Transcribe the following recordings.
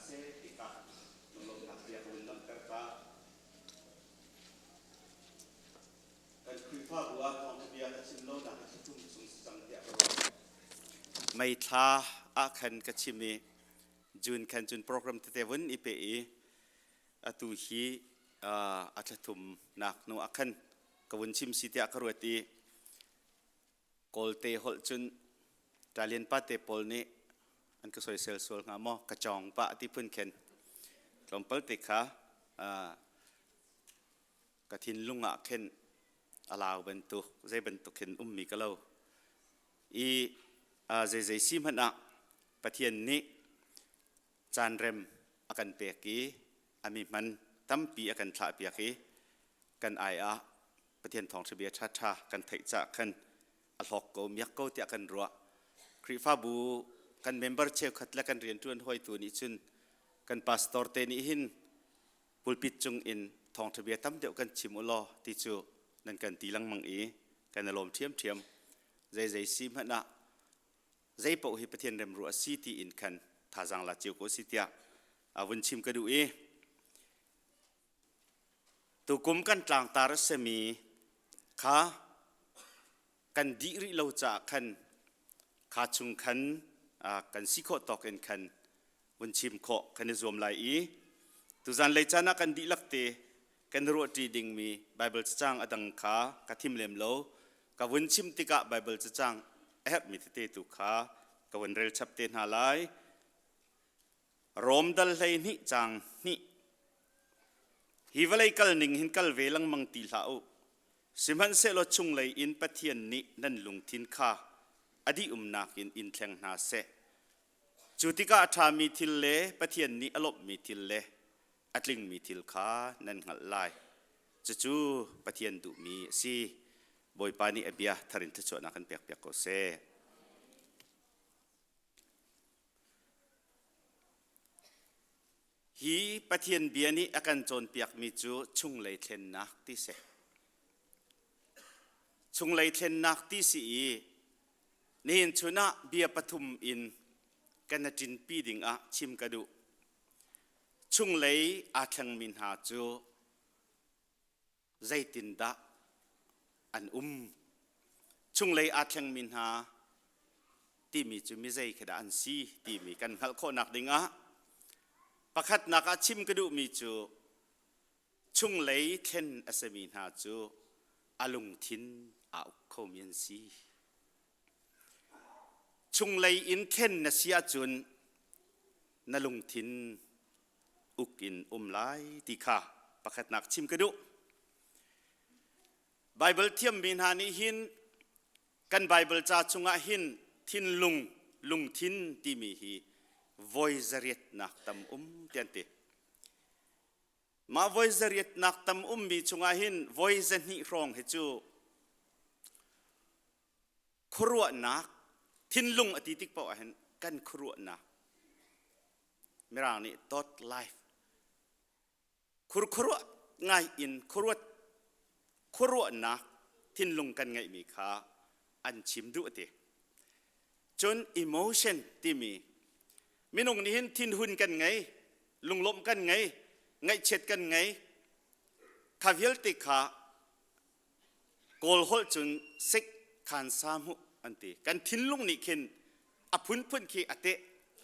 seh ti kha lunglawmhnak bia ka vun langhter ta. Kan Khrihfabu ah thawngṭha bia ka chim lonak hi thum chung si cang tiah ka ruah. May thla ah khan ka chim i June khan cun program tete vun i pe i atu hi a thlathum nak hnu ah khan ka vun chim si tiah ka ruat i Kawlte holh cun Talian pate pawl nih an ka soisel sual hnga maw ka cawng pah ti phun khin tlawmpal te kha ka thinlung ah khin a lau bantuk zei bantuk khin ummi ka lo i zeizei si hmanh ah Pathian nih caan rem a kan pek i a mi hman tampi a kan thlahpiak i kan ai ah Pathian thawngṭha bia ṭhaṭha kan theih cah khan a hlawk ko miak ko tiah kan ruah. Khrihfabu kan member cheukhat le kan rianṭuan hawitu nih cun kan pastor te nih hin pulpit cung in thawngṭha bia tam deuh kan chim u law ti cu nan kan ti lengmang i kan i lawm ṭhiamṭhiam. Zeizei si hmanh ah zei paoh hi Pathian remruah a si ti in khan thazaang la cio ko si tiah a vun chim ka duh i Tukum kan tlangtar a simi kha kan dih rih lo caah khan kha chung khan kan si khawh tawk in khan vun chim khawh kan i zuam lai i tuzan lei caan ah kan dihlak te kan ruahṭi dingmi Baibal cacang a dang kha ka thim lem lo. Ka vun chim tikah Baibal cacang a herhmi tete tu kha ka vun rel chap te hna lai. Rom dal 12 caang hnih. Hi vawlei kal ning hin kal ve lengmang ti hlah u. Sihmanhsehlaw chunglei in Pathian nih nan lungthin kha a dih umnak in in thleng hna seh. Cu tikah a ṭhami thil le Pathian nih a lawmhmi thil le a tlingmi thil kha nan hngalh lai. Cucu Pathian duhmi a si. Bawipa nih a bia thar in thluachuahnak kan pekpiak ko seh. Hi Pathian bia nih a kan cawnpiakmi cu chunglei thlennak ti si. Chunglei thlennak ti si i nihin chun ah bia pathum in kan i ṭinpi ding ah chim ka duh. Chunglei aa thlengmi hna cu zeitindah an um? Chunglei aa thlengmi hna timi cu mi zei khi dah an si timi kan hngalh khawhnak dingah pakhatnak ah chim ka duhmi cu chunglei thlen a simi hna cu a lungthin aa uk khomi an si. Chunglei in thlen na si ahcun na lungthin uk in um lai ti kha pakhatnak chim ka duh. Baibal thiammi hna nih hin kan Baibal ca chungah hin thinlung lungthin timi hi voi zariatnak tam um ti an ti. Mah voi zariatnak tam ummi chungah hin voi zahnih hrawng hi cu khuaruahnak thinlung a ti tik paoh ah hin kan khuaruahnak Mirang nih thought life khurkhuruah ngai in khuaruat khuaruahnak thinlung kan ngeihmi kha an chim duh ti. Cun emotion timi minung nih hin thinhun kan ngei, lunglawmh kan ngei, ngaihchiat kan ngei. Kha vialte kha Kawl holh cun sik khan sa hmuh an ti. Kan thinlung nih khin a phunphun khi a teh.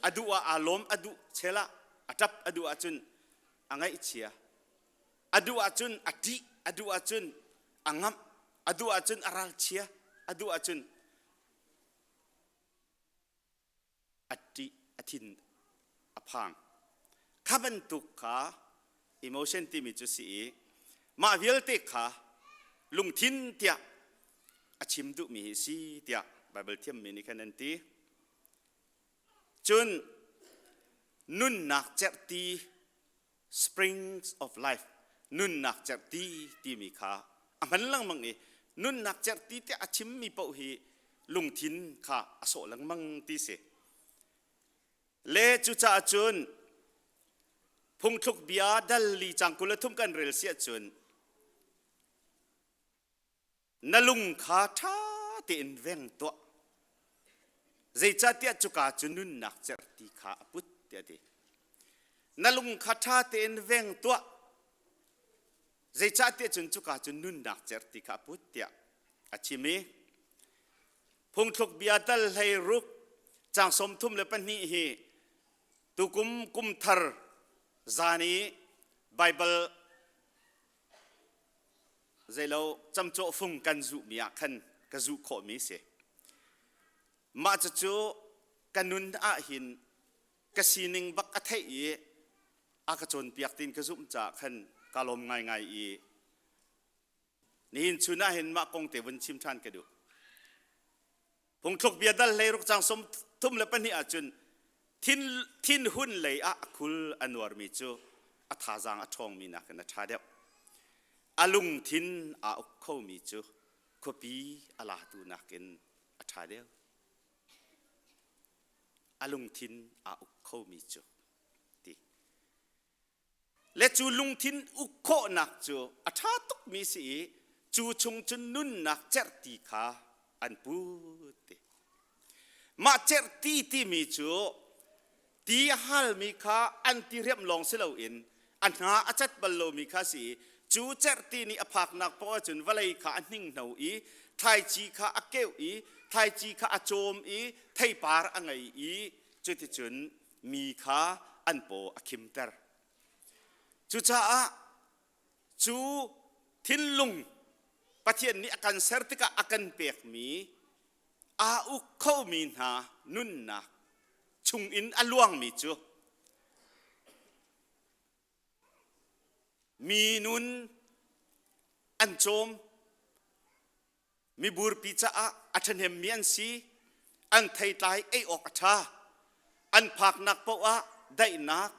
A duh ah aa lawm, a duh chel ah a ṭap, a duh ahcun a ngaihchia. A duh ahcun a ṭih, a duh ahcun a ngamh, a duh ahcun a ralchia, a duh ahcun a ṭih, a thin a phang. Kha bantuk kha emotion timi cu si i mah vialte kha lungthin tiah a chim duhmi hi si tiah Baibal thiammi nih khan an ti. Cun nunnak cerhti springs of life nunnak cerhti timi kha a hman lengmang i nunnak cerhti tiah a chimmi paoh hi lungthin kha a sawh lengmang ti si. Le cucaah cun phungthluk bia dal li cang 23 kan rel si ahcun na lung kha ṭha tein veng tuah zeicahtiah cuka cu nunnak cerhti kha a put tiah a ti. Na lung kha ṭha tein veng tuah. Zeicahtiah cun cuka cun nunnak cerhti kha a put tiah a chim i phungthluk bia dal 16 caang 32 hi tukum kum thar zan i Baibal zeilo camcawh fung kan zuhmi ah khan ka zuh khawhmi si. Mah cucu ka nun ahhin ka sining bak a theih i a ka cawnpiak tiin ka zumh caah khan ka lawm ngaingai i nihin chun ah hin mah kong te vun chim ṭhan ka duh. Phungthluk bia dal 16 caang 32 ahcun thin thinhun lei ah a khul a nuarmi cu a thazaang a ṭhawngmi nakin a ṭha deuh. A lungthin aa uk khomi cu khuapi a latu nakin a ṭha deuh. A lungthin aa uk khomi cu ti. Le cu lungthin uk khawhnak cu a ṭha tukmi si i cu chung cun nunnak cerhti kha an put ti. Mah cerhti timi cu ti a halmi kha an ti riamh lawng si loin a hna a cat bal lomi kha si i cu cerhti nih a phaknak poah cun vawlei kha a hninghno i thlaici kha a keuh i thlaici kha a cawm i theipar a ngei i cuticun mi kha an paw a khimter. Cucaah cu thinlung Pathian nih a kan ser tikah a kan pekmi aa uk khomi hna nunnak chungin a luangmi cu mi nun an cawm Miburpi caah a ṭhahnemmi an si. An theitlai ei awk a ṭha. An phaknak paoh ah daihnak,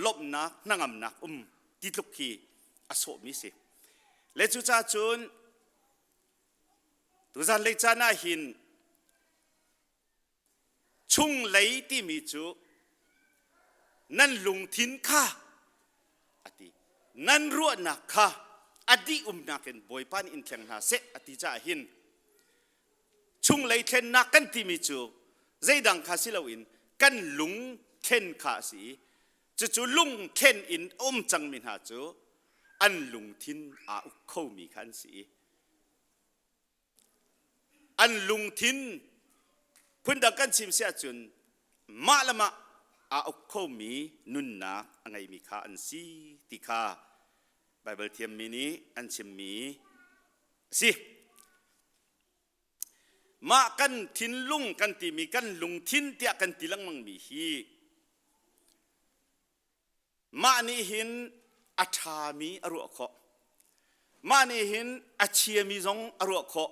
lawmhnak, hnangamnak um ti tluk khi a sawhmi si. Le cucaah cun tuzan lei caan ah hin Chunglei timi cu nan lungthin kha a ti. Nan ruahnak kha a dih umnak in Bawipa nih in thleng hna seh a ti caah hin chunglei thlennak kan timi cu zeidang kha si loin kan lung thlen kha a si i cucu lung thlen in a um cangmi hna cu an lungthin aa uk khomi kha an si i An lungthin phundang kan chim si ahcun mah le mah aa uk khomi nunnak a ngeimi kha an si ti kha Baibal thiammi nih an chimmi a si. Mah kan thinlung kan timi kan lungthin tiah kan ti lengmangmi hi Mah nih hin a ṭhami a ruah khawh. Mah nih hin a chiami zong a ruah khawh.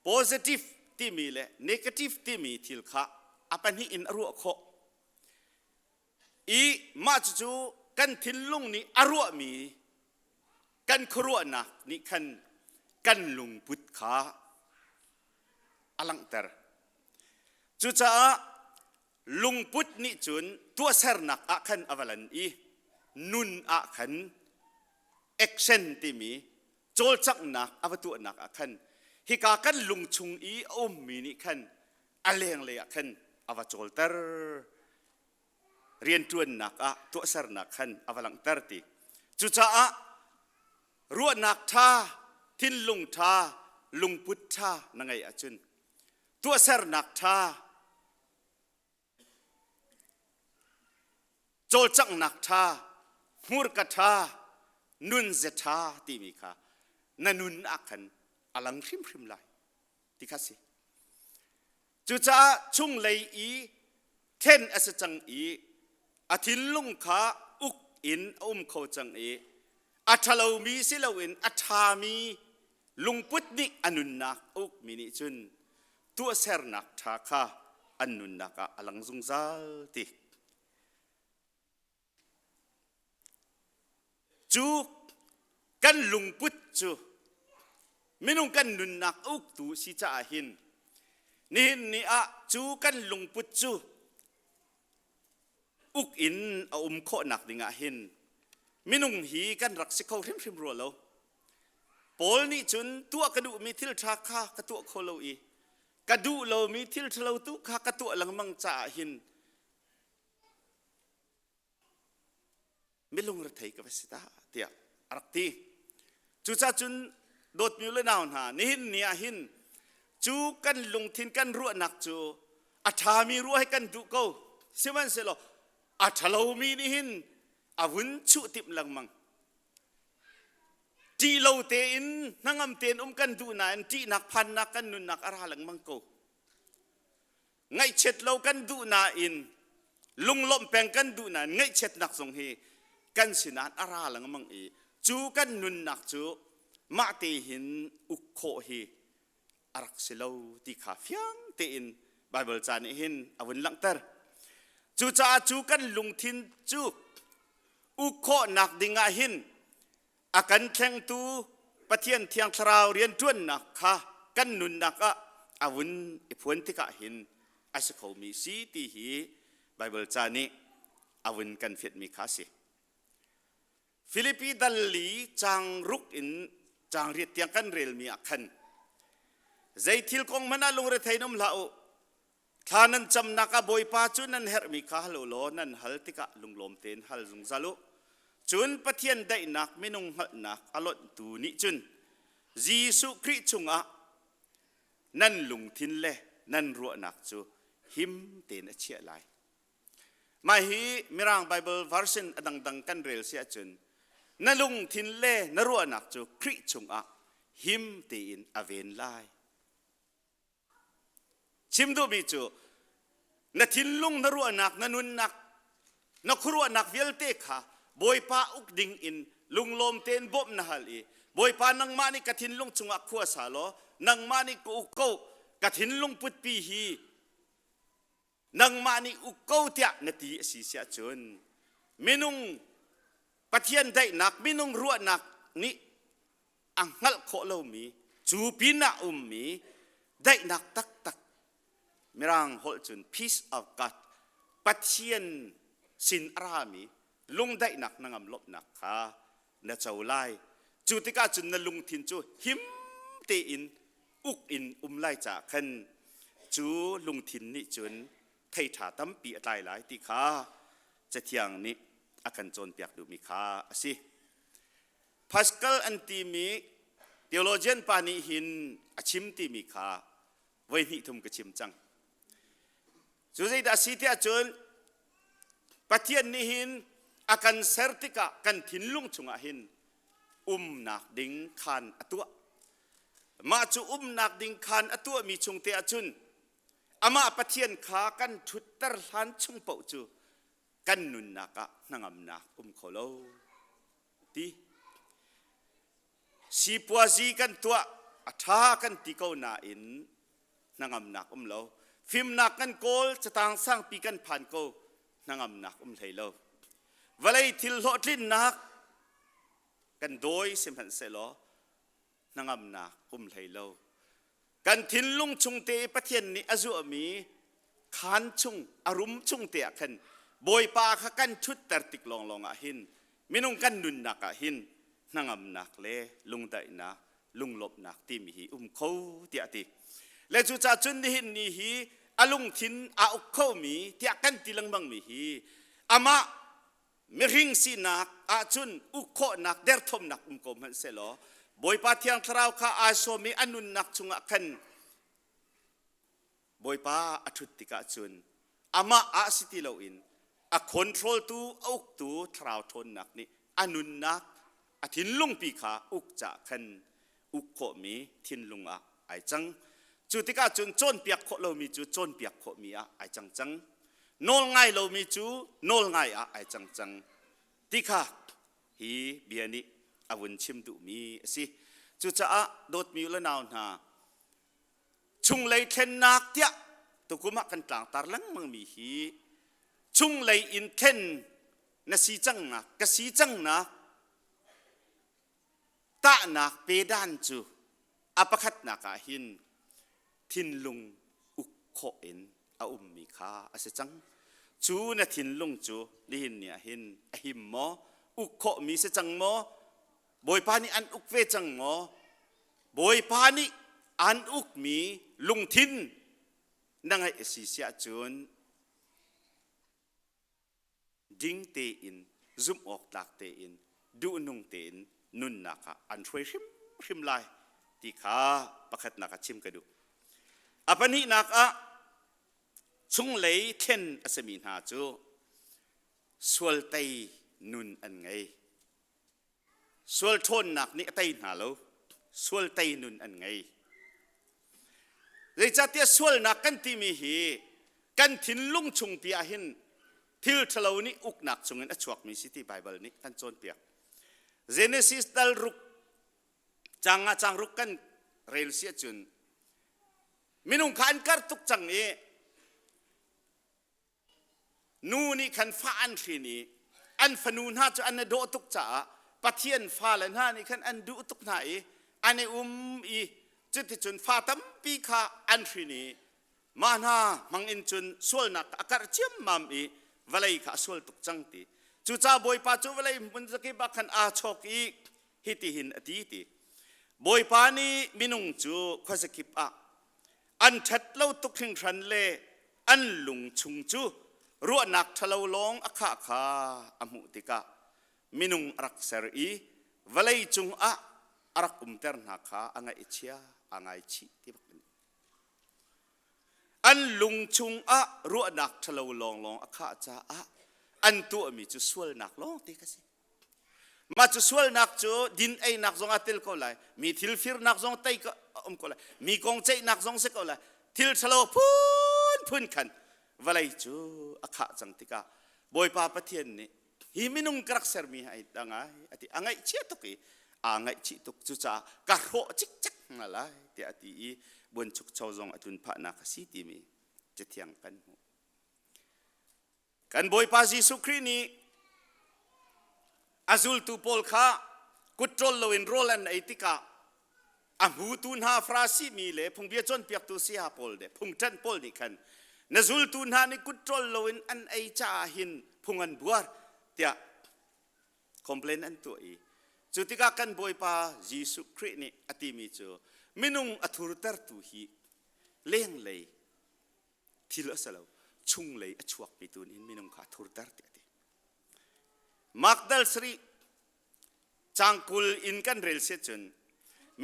Positive timi le negative timi thil kha a pahnih in a ruah khawh. I mah cucu kan thinlung nih a ruahmi kan khuaruahnak nih khan kan lungput kha a langhter. Cucaah lungput nih cun tuahsernak ah khan a va lan i nun ah khan action timi cawlcanghnak a va tuahnak ah khan hika kan lung chung i a ummi nih khan a lenglei ah khan a va cawlter rianṭuannak ah tuahsernak khan a va langhter ti cucaah ruahnak ṭha thinlung ṭha lungput ṭha na ngeih ahcun tuahsernak ṭha cawlcanghnak ṭha hmurka ṭha nunze ṭha timi kha na nun ah khan a lang hrimhrim lai ti kha si cucaah chunglei i thlen a si cang i a thinlung kha uk in a um kho cang i a ṭhalomi si loin a ṭhami lungput nih a nunnak a ukmi nih cun tuahsernak ṭha kha an nunnak ah a lang zungzal ti. Cu kan lungput cu minung kan nunnak a uktu si caah hin nihin ni ah cu kan lungput cu uk in a um khawhnak ding ah hin minung hi kan rak si kho hrimhrim rua lo. Paul nih cun tuah ka duhmi thil ṭha kha ka tuah kho lo i ka duh lomi thil ṭhalo tu kha ka tuah lengmang caah hin. Milung rethei ka va si ta tiah a rak ti. Cucaah cun dawtmi le nau hna, nihin ni ah hin cu kan lungthin kan ruahnak cu a ṭhami ruah hi kan duh ko. Sihmanhsehlaw a ṭhalomi nih hin a vun chuh timh lengmang. Ṭih lo tein hnangam tein um kan duh nain ṭihnak phannak kan nunnak a ra lengmang ko. Ngaihchiat lo kan duh nain lunglawmh peng kan duh nain ngaihchiatnak zong hi kan sinah a ra lengmang i cu kan nunnak cu mah te hin uk khawh hi a rak si lo ti kha fiang tein Baibal ca nih hin a vun langhter. Cucaah cu kan lungthin cu uk khawhnak ding ah hin a kan thlengtu Pathian Thiang Thlarau rianṭuannak kha kan nunnak ah a vun i phuan tikah hin a si khomi si ti hi Baibal ca nih a vun kan fianhmi kha a si. Filipi dal li caang ruk in caang riat tiang kan relmi ah khan zei thil kong hmanh ah lungrethei in um hlah u Thla nan camnak ah Bawipa cu nan herhmi kha hal u law nan hal tikah lunglawm tein hal zungzal u. Cun Pathian daihnak minung hngalhnak a lonhtu nih cun Jesuh Khrih chungah nan lungthin le nan ruahnak cu him tein a chiah lai. Mah hi Mirang Bible version a dangdang kan rel si ahcun na lungthin le na ruahnak cu Khrih chungah him tein a ven lai. Chim duhmi cu na thinlung, na ruahnak, na nunnak, na khuaruahnak vialte kha Bawipa uk ding in lunglawm tein bawmh na hal i Bawipa nangmah nih ka thinlung chungah khua sa law nangmah nih ka uk ko ka thinlung putpi hi nangmah nih uk ko tiah na ti a si siah cun minung Pathian daihnak minung ruahnak nih a hngalh khawh lomi cu pinah ummi daihnak taktak mirang holh cun peace of God Pathian sin a rami lungdaihnak na ngam lawmhnak kha na co lai. Cu tikah cun na lungthin cu him tein uk in um lai caah khan cu lungthin nih cun thei ṭha tampi a tlai lai ti kha Cathiang nih a kan cawnpiak duhmi kha a si. Pascal an timi theologian pa nih hin a chim timi kha voi hnih thum ka chim cang. Cu zeidah a si tiah cun Pathian nih hin a kan ser tikah kan thinlung chungah hin umnak ding khaan a tuah. Mah cu umnak ding khaan a tuahmi chung te ahcun amah Pathian kha kan ṭhutter hlan chung paoh cu kan nunnak ah hnangamnak um kho lo. Ti sipuazi kan tuah a ṭha kan ti ko nain hnangamnak um lo. Fimnak kan kawl catang sangpi kan phan ko hnangamnak um hlei lo. Vawlei thil hlawhtlinnak kan dawi sihmanhsehlaw hnangamnak um hlei lo. Kan thinlung chung te i Pathian nih a zuahmi khaan chung a rum chung te ah khan Bawipa kha kan ṭhutter tik lawnglawng ah hin minung kan nunnak ah hin hnangamnak le lungdaihnak lunglawmhnak timi hi um kho tiah a ti. Le cucaah cun nihin ni hi a lungthin aa uk khomi tiah kan ti lengmangmi hi amah mihring sinak ahcun uk khawhnak derthawmnak um ko hmanh sehlaw Bawipa Thiang Thlarau kha aa sawm i a nunnak chungah khan Bawipa a ṭhut tikah cun amah ah si ti loin a control tu a uktu thlarau ṭhawnnak nih a nunnak a thinlungpi kha uk cah khan uk khawhmi thinlung ah ai cang. Cu tikah cun cawnpiak khawh lomi cu cawnpiak khawhmi ah ai cang cang. Nawl ngai lomi cu nawl ngai ah ai cang cang. Ti kha hi bia nih a vun chim duhmi a si. Cucaah dawtmi u le nau hna, chunglei thlennak tiah tukum ah kan tlangtar lengmangmi hi chunglei in thlen na si cangnak, ka si cangnak tahnak pedan cu a pakhatnak ah hin thinlung uk khawh in a ummi kha a si cang. Cu na thinlung cu nihin ni ah hin a him maw? Uk khawhmi si cang maw? Bawipa nih an uk ve cang maw? Bawipa nih an ukmi lungthin na ngeih a si siah cun ding tein. zumh awk tlak tein duhnung tein nunnak ah an hruai hrimhrim lai ti kha pakhatnak ah chim ka duh. A pahnihnak ah chunglei thlen a simi hna cu sual tei nun an ngei. Sual ṭhawnnak nih a tei hna lo. Sual tei nun an ngei. Zeicahtiah sualnak kan timi hi kan thinlung chungpi ah hin thil ṭhalo nih uknak chungin a chuakmi si ti Baibal nih kan cawnpiak. Genesis dal ruk cang ah cang ruk kan rel si ahcun minung kha an karh tuk cang i Nu nih khan fa an hrin i an fanu hna cu an i dawh tuk caah Pathian fale hna nih khan an duh tuk hna i an i um i cuticun fa tampi kha an hrin i mah hna hmang in cun sualnak a karh ciammam i vawlei kha a sual tuk cang ti. Cucaah Bawipa cu vawlei hmun zakip ah khan aa chawk i hitihin a ti ti. Bawipa nih minung cu khuazakip ah an ṭhat lo tuk hringhran le an lung chung cu ruahnak ṭhalo lawng a khah kha a hmuh tikah minung a rak ser i vawlei cungah a rak umter hna kha a ngaih chia a ngaichih ti bak an lung chungah ruahnak ṭhalo lawnglawng a khah caah an tuahmi cu sualnak lawng te kha si. Mah cu sualnak cu din einak zong ah tel ko lai, mi thil firnak zong tei ko um ko lai, mi kong ceihnak zong si ko lai. Thil ṭhalo phunphun khan vawlei cu a khah cang tikah Bawipa Pathian nih hi minung ka rak sermi hi a ngai a ti a ngaihchia tuk i aa ngaihchih tuk cucaah ka hrawh cikcek hna lai tiah a ti i buanchukcho zong a tlun phahnak a si timi cathiang kan hmuh. Kan Bawipa Jesuh Khrih nih a zultu pawl kha kutṭawl loin rawl an ei tikah a hmutu hna Farasi mi le phungbia cawnpiaktu saya pawl le phungṭanh pawl nih khan na zultu hna nih kutṭawl loin an ei caah hin phung an buar tiah complain an tuah i cu tikah kan Bawipa Jesuh Khrih nih a timi cu minung a thurtertu hi lenglei thil a si lo chunglei a chuakmi tu nih minung kha a thurter tiah a ti Mark dal sarih cangkul in kan rel si cun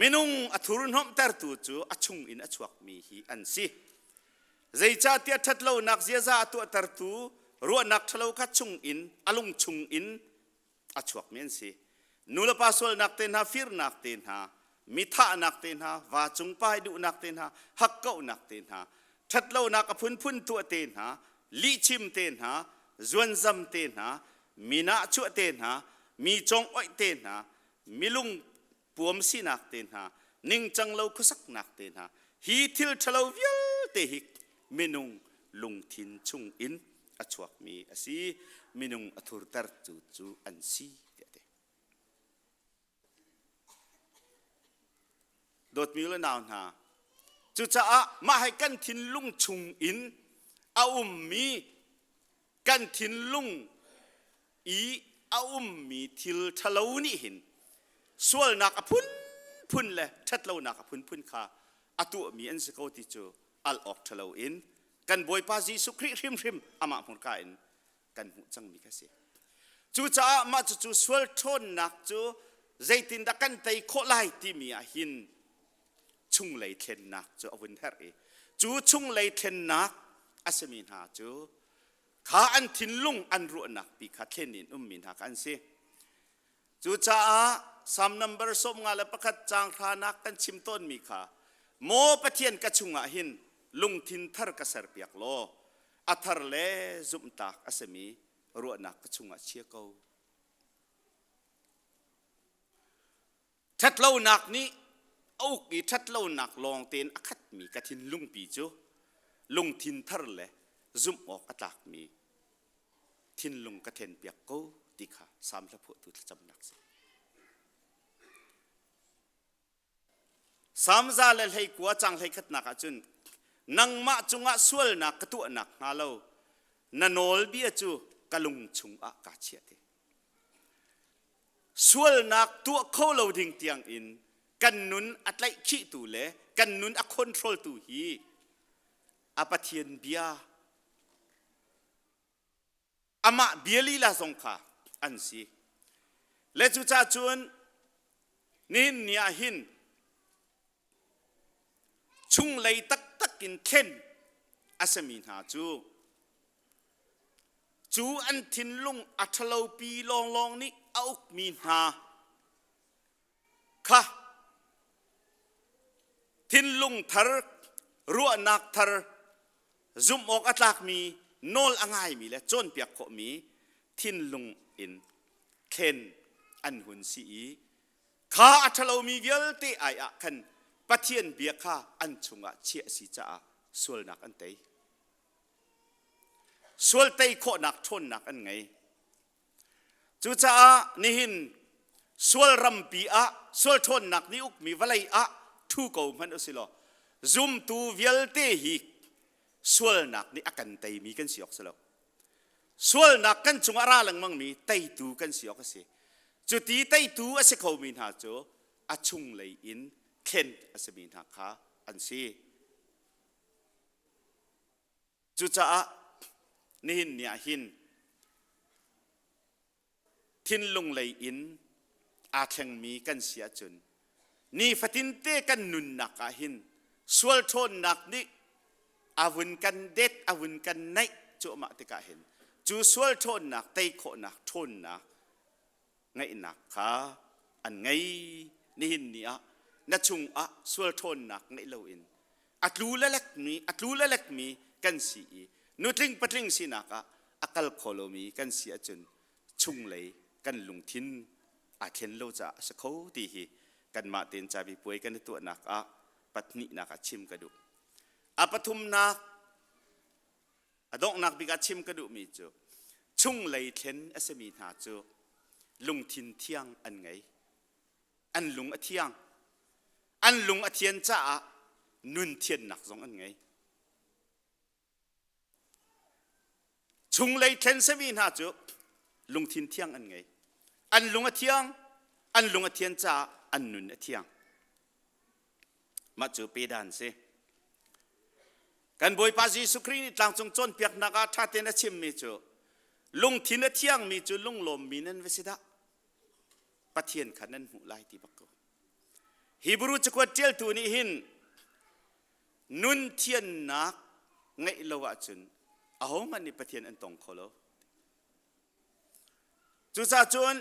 minung a thurhnawmhtertu cu a chung in a chuakmi hi an si zeicahtiah ṭhatlonak ziaza a tuahtertu ruahnak ṭhalo kha chung in a lung chung in a chuakmi an si. Nulepa sualnak te hna, firnak te hna, mi thahnak te hna, va cung pai duhnak te hna, hakkauhnak te hna, ṭhatlonak a phunphun tuah te hna, lihchim te hna, zuanzam te hna, mi nahchuah te hna, mi congoih te hna, milung puam sinak te hna, ningcang lo khuasaknak te hna, hi thil ṭhalo vialte hi minung lungthin chung in a chuakmi a si. Minung a thurtertu cu an si tiah a ti. Dawtmi le nau hna, cucaah mah hi kan thinlung chung in a ummi kan thinlung i a ummi thil ṭhalo nih hin sualnak a phunphun le ṭhatlonak a phunphun kha a tuahmi an si ko ti cu al awk ṭhalo in kan Bawipa Jesuh Khrih hrimhrim amah hmurka in kan hmuh cangmi kha si. Cucaah mah cucu sual ṭhawnnak cu zeitindah kan tei khawh lai timi ah hin chunglei thlennak cu a vun herh i cu chunglei thlennak a simi hna cu kha an thinlung an ruahnak pi kha thlen in ummi hna kha an si. Cucaah Psalm number 51 caang hranak kan chim tawnmi kha Maw Pathian ka chungah hin lungthin thar ka serpiak law a thar le zumhtlak a simi ruahnak ka chungah chia ko. Ṭhatlonak nih a uk i ṭhatlonak lawng tein a khatmi ka thinlungpi cu lungthin thar le zumh awk a tlakmi thinlung ka thenpiak ko ti kha Salm hlaphuahtu thlacamnak si. Salm 119 cang 11 ah cun nangmah cungah sualnak ka tuahnak hnga lo na nawlbia cu ka lung chungah kaa chiah ti. Sualnak tuah kho lo ding tiang in kan nun a tlaihkhihtu le kan nun a control tu hi a Pathian bia amah bia lila zong kha. an si. Le cucaah cun nihin ni ah hin chunglei taktak in thlen a simi hna cu cu an thinlung a ṭhalopi lawnglawng nih a ukmi hna kha thinlung thar, ruahnak thar, zumh awk a tlakmi, nawl a ngaimi le cawnpiak khawhmi thinlung in thlen an hun si i kha a ṭhalomi vialte ai ah khan Pathian bia kha an chungah chiah a si caah sualnak an tei. Sual tei khawhnak ṭhawnnak an ngei. Cucaah nihin sual rampi ah sual ṭhawnnak nih ukmi vawlei ah ṭhu ko hmanh u silaw zumtu vialte hi sualnak nih a kan teimi kan si awk si lo. Sualnak kan cungah ra lengmangmi teitu kan si awk a si. Cuti teitu a si khomi hna cu a chunglei in thlen a simi hna kha an si. Cucaah nihin ni ah hin thinlung lei in aa thlengmi kan si ahcun nifatinte kan nunnak ah hin sual ṭhawnnak nih a vun kan det a vun kan naih cuahmah tikah hin cu sual ṭhawnnak tei khawhnak ṭhawnnak ngeihnak kha an ngei. Nihin ni ah na chungah sual ṭhawnnak ngeih loin a tlu lelekmi a tlu lelekmi kan si i nutling patling sinak ah a kal kho lomi kan si ahcun chunglei kan lungthin aa thlen lo caah a si kho ti hi kanmah tein cabi puai kan i tuahnak ah pahnihnak ah chim ka duh. A pathumnak A donghnak bik ah chim ka duhmi cu chunglei thlen a simi hna cu lungthin thiang an ngei. An lung a thiang. An lung a thian caah nun thiannak zong an ngei. Chunglei thlen simi hna cu lungthin thiang an ngei. An lung a thiang, an lung a thian caah an nun a thiang. Mah cu pedan si. Kan Bawipa Jesuh Khrih nih tlangcung cawnpiaknak ah ṭha tein a chimmi cu lungthin a thiangmi cu lunglawmmi nan va si dah. Pathian kha nan hmuh lai ti bak ko. Hebrew cakuat ṭialtu nih hin nun thiannak ngeih lo ahcun ahohmanh nih Pathian an tong kho lo. Cucaah cun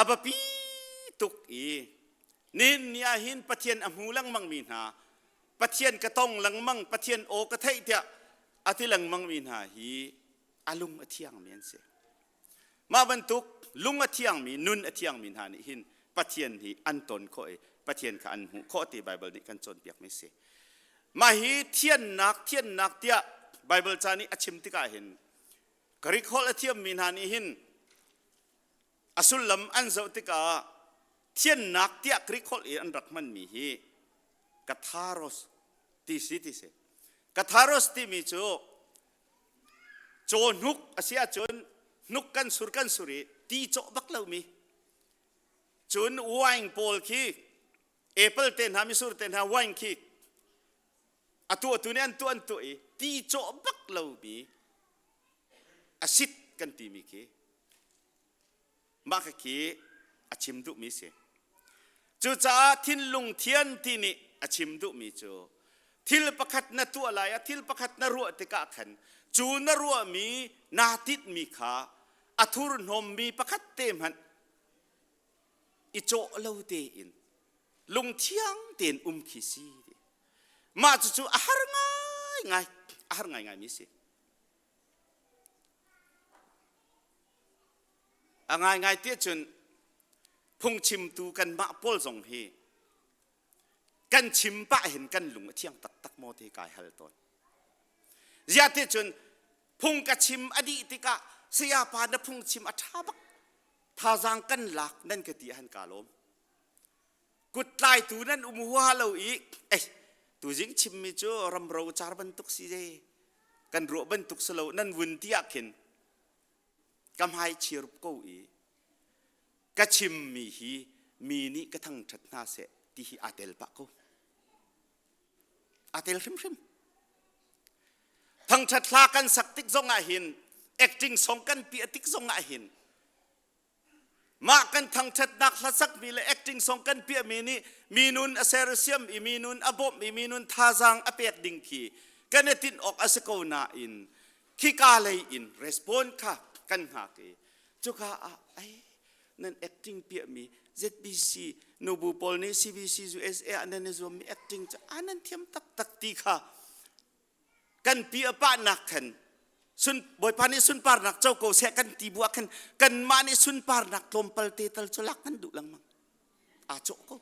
a biapi tuk i nihin ni ah hin Pathian a hmu lengmangmi hna Pathian ka tong lengmang Pathian aw ka theih tiah a ti lengmangmi hna hi a lung a thiangmi an si mah bantuk lung a thiangmi nun a thiangmi hna nih hin Pathian hi an ton khawh i Pathian kha an hmuh khawh ti Baibal nih kan cawnpiakmi si mah hi thiannak thiannak tiah Baibal ca nih a chim tikah hin Greek holh a thiammi hna nih hin a sullam an zoh tikah thiannak tiah Greek holh i an rak hmanmi hi katharos ti si ti si. Katharos timi cu caw hnuk a si ahcun hnuk kan sur kan sur i ti cawh bak lomi cun wine pawl khi apple te hna misur te hna wine khi a tuahtu nih an tuah an tuah i ti cawh bak lomi acid kan timi khi mah khi a chim duhmi si. Cucaah thinlung thian ti nih a chim duhmi cu thil pakhat na tuah lai ah thil pakhat na ruah tikah khan cu na ruahmi naa tinhmi kha a thurhnawmmi pakhat te hmanh i cawh lo tein lungthiang tein um khi si. Mah cucu a har ngaingai, a har ngaingaimi si. A ngaingai ti ahcun phungchimtu kanmah pawl zong hi kan chim pah hin kan lung a thiang taktak maw ti kai hal tawn. Ziah ti cun phung ka chim a dih tikah sayapa na phungchim a ṭha bak thazaang kan lak nan ka ti han ka lawm. Kut tlaitu nan um huaha lo i ei tuzing chimmi cu ramro car bantuk si ze kan ruah bantuk si lo nan vun ti ah khin ka hmai chir ko i ka chimmi hi mi nih ka thangṭhat hna seh ti hi aa tel pah ko. Aa tel hrimhrim. Thangṭhat hla kan sak tik zong ah hin. Acting song kan piah tik zong ah hin mah kan thangṭhatnak hlasakmi le acting song kan piahmi nih mi nun a sersiam i mi nun a bawmh i mi nun thazaang a pek ding khi kan i tinh awk a si ko nain khika lei in respond kha kan hngak i cuka ah ai nan acting piahmi ZBC nubu pawl nih CBC USA ah nan i zuammi acting cu a nan thiam taktak ti kha kan pi a pahnak khan sun bawipa nih sunparnak co ko seh kan ti bu ah khan kanmah nih sunparnak tlawmpal te tal cu lak kan duh lengmang aa cawh ko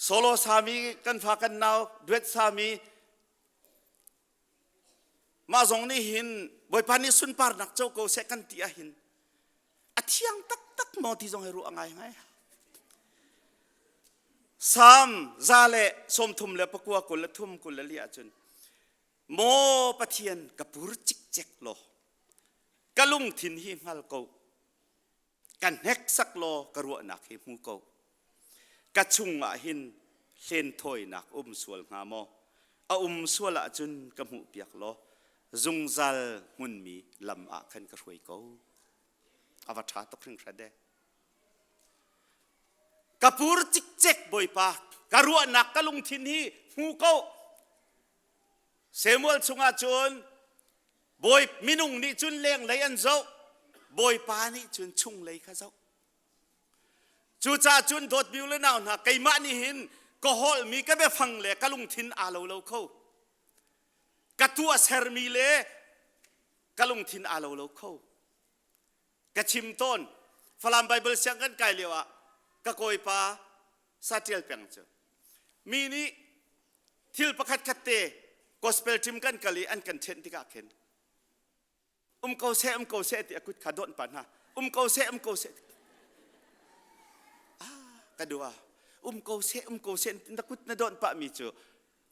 solo sami kan fa kan nau duet sami Mah zong nih hin Bawipa nih sunparnak co ko seh kan ti ahhin a thiang taktak maw ti zong hi ruah ngai ngai. Salm 134 23 24 ahcun Maw Pathian ka pur cikcek law ka lungthin hi hngal ko ka hneksak law ka ruahnak hi hmu ko ka chungah hin hlenthawinak um sual hnga maw a um sual ahcun ka hmuhpiak law zungzal hmunmi lam ah khan ka hruai ko a va ṭha tuk hringhran e ka pur cikcek bawipa ka ruahnak ka lungthin hi hmu ko Samuel chungah cun Bawi minung nih cun lenglei an zoh, Bawipa nih cun chunglei kha zoh. Cucaah cun dawtmi u le nau hna keimah nih hin ka holhmi ka biafang le ka lungthin aa lo lo kho. Ka tuahsermi le ka lungthin aa lo lo kho. Ka chim tawn Falam Bible siang kan kai lio ah ka kawipa satial peng cu mi nih thil pakhat khat te gospel team kan kal i an kan ṭhenh tikah khin um ko seh um ko seh ti a kut kha dawnh pa hna um ko seh um ko seh ah ka dua um ko seh um ko seh na kut na dawnh pah mi cu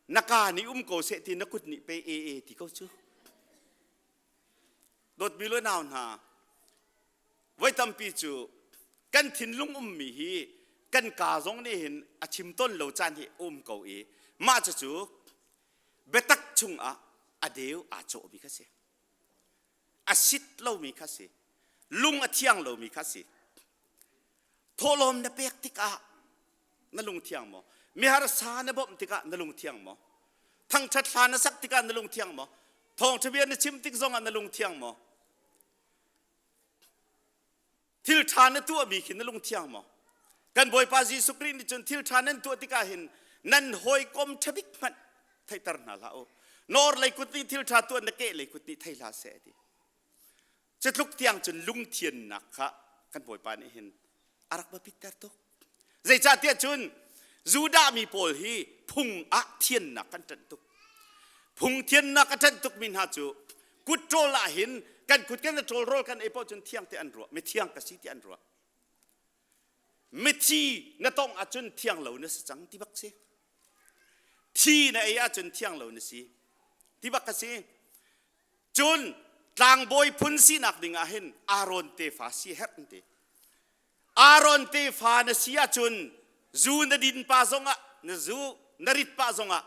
na ka nih um ko seh ti na kut nih pe e e ti ko cu dawtmi lo nau hna voi tampi cu kan thinlung ummi hi kan kaa zong nih hin a chim tawn lo caan hi um ko i mah cucu biatak chungah a deu aa cawhmi kha si a sit lomi kha si lung a thiang lomi kha si thawhlawm na pek tikah na lung thiang maw miharsa na bawmh tikah na lung thiang maw thangṭhat hla na sak tikah na lung thiang maw thawngṭha bia na chim tik zongah na lung thiang maw Thil ṭha na tuahmi khi na lungthiang maw? Kan Bawipa Jesuh Khrih nih cun thil ṭha nan tuah tikah hin nan hawikom ṭha bik hmanh theihter hna hlah u. Nawr lei kut nih thil ṭha tuah na keh lei kut nih thei hlah seh a ti. Cutluk tiang cun lungthiannak kha kan Bawipa nih hin a rak biapitter tuk. Zeicahtiah cun Judah mi pawl hi phung ah thiannak kan ṭanh tuk. Phung thiannak a ṭanh tukmi hna cu kut ṭawl ah hin kan kut kan ṭawl rawl kan ei paoh cun thiang ti an ruah. Mithiang ka si ti an ruah. Mithi na tongh ahcun thiang lo na si cang ti bak si. Thi na ei ahcun thiang lo na si ti bak ka si. Cun tlangbawi phun sinak ding ah hin Aaron tefa si herh an ti. Aaron tefa na si ahcun zu na din pa zongah na zu na rit pah zongah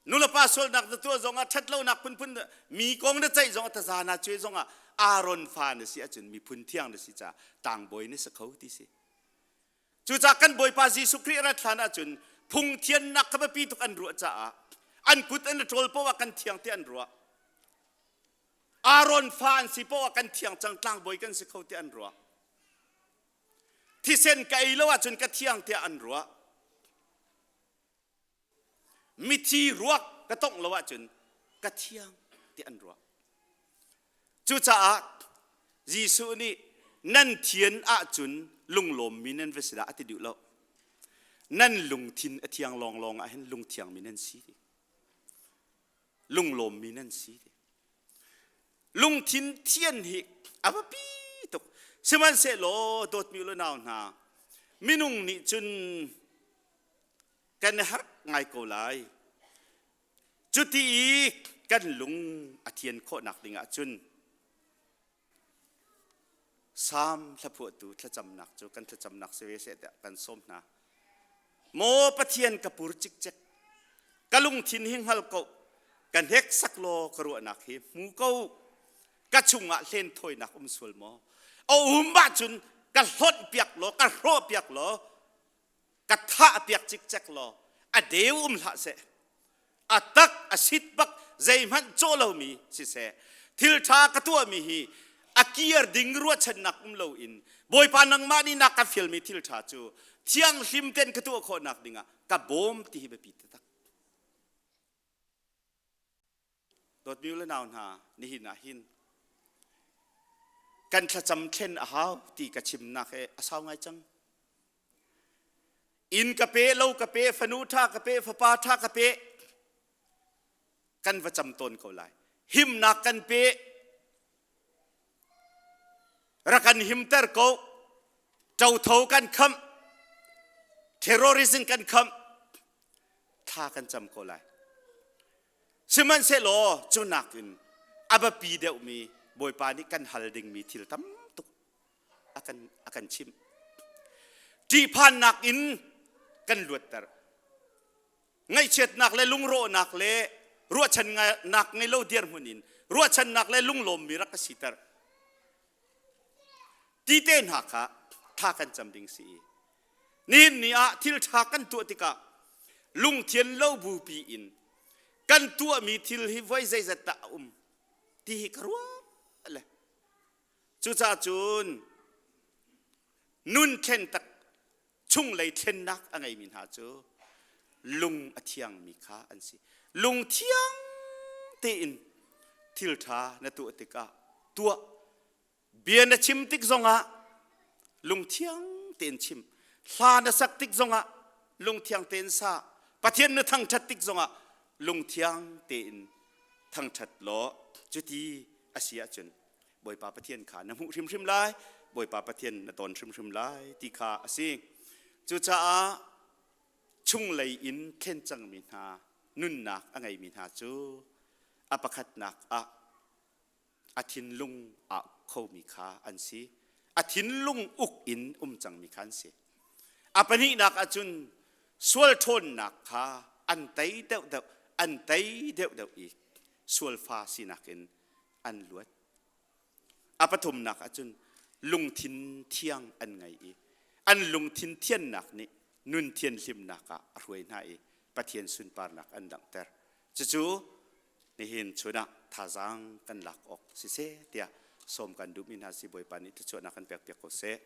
nulepa sualnak na tuah zongah ṭhatlonak phunphun mi kong na ceih zongah taza na cuai zongah Aaron fa na si ahcun miphun thiang na si caah tlangbawi na si kho ti si. Cucaah kan Bawipa Jesuh Khrih rat hlan ahcun phung thiannak kha biapi tuk an ruah caah an kut an i ṭawl paoh ah kan thiang ti an ruah. Aaron fa an si paoh ah kan thiang cang tlangbawi kan si kho tiah an ruah. Thisen ka ei lo ahcun ka thiang tiah an ruah. Mithi ruak ka tongh lo ahcun ka thiang tiah an ruah. Cucaah Jesuh nih nan thian ahcun lunglawmmi nan va si dah a ti duh lo. Nan lungthin a thiang lawnglawng ah hin lungthiangmi nan si. Lunglawmmi nan si. Lungthin thian hi a biapi tuk. Sihmanhsehlaw dawtmi u le nau hna, minung nih cun kan i harh ngai ko lai. Cuti i kan lung a thian khawhnak dingah cun Salm hlaphuahtu thlacamnak cu kan thlacamnak si ve seh tiah kan sawm hna. Maw Pathian ka pur cikcek, ka lungthin hi hngal ko. Ka hneksak law ka ruahnak hi hmu ko. Ka chungah hlenthawinak um sual maw? A um ahcun ka hlonh piak law, ka hrawh piak law, ka thah piak cikcek law, a deu um hlah seh. A tak a sit bak zeihmanh cawh lomi siseh, thil ṭha ka tuahmi hi a kir ding ruahchannak um loin Bawipa nangmah nih na ka fialmi thil ṭha cu thianghlim ten ka tuah khawhnak dingah ka bawm ti hi biapi taktak. Dawtmi u le nau hna, nihin ah hin kan thlacam thlen a hau ti ka chimnak he a sau ngai cang. Inn ka pe, lo ka pe, fanu ṭha ka pe, fapa ṭha ka pe, kan va cam tawn ko lai. Himnak kan pe, rak kan himter ko, ṭotho kan khamh, terrorism kan khamh, thla kan cam ko lai. Sihmanhsehlaw cu nakin a biapi deuhmi Bawipa nih kan hal dingmi thil tam tuk a kan, a kan chimh. Ṭihphannak in kan luatter. Ngaihchiatnak le lungrawhnak le ruahchannak ngei lo dirhmun in ruahchannak le lunglawmmi rak ka siter. Ti te hna kha tha kan cam ding si i nihin ni ah thil ṭha kan tuah tikah lungthian lo bupi in kan tuahmi thil hi voi zeizat dah a um ti hi ka ruah le cucaah cun nun thlen tak chunglei thlennak a ngeimi hna cu lung a thiangmi kha an si. Lung thiang tein thil ṭha na tuah tikah tuah. Bia na chim tik zongah lungthiang tein chim. Hla na sak tik zongah lungthiang tein sa. Pathian na thangṭhat tik zongah lungthiang tein thangṭhat law cuti a si ahcun Bawipa Pathian kha na hmuh hrimhrim lai, Bawipa Pathian na ton hrimhrim lai ti kha a si. Cucaah chunglei in thlen cangmi hna nunnak a ngeimi hna cu a pakhatnak ah a thinlung aa uk khomi kha an si. A thinlung uk in um cangmi kha an si. A pahnihnak ahcun sual ṭhawnnak kha an tei deuhdeuh, an tei deuhdeuh i sualfa sinak in an luat. A pathumnak ahcun lungthin thiang an ngei i an lungthin thiannak nih nun thianhlimnak ah a hruai hna i Pathian sunparnak an langhter. Cucu nihin chun ah thazaang kan lak awk siseh tiah sawm kan duhmi hna si Bawipa nih thluachuahnak kan pekpiak ko seh.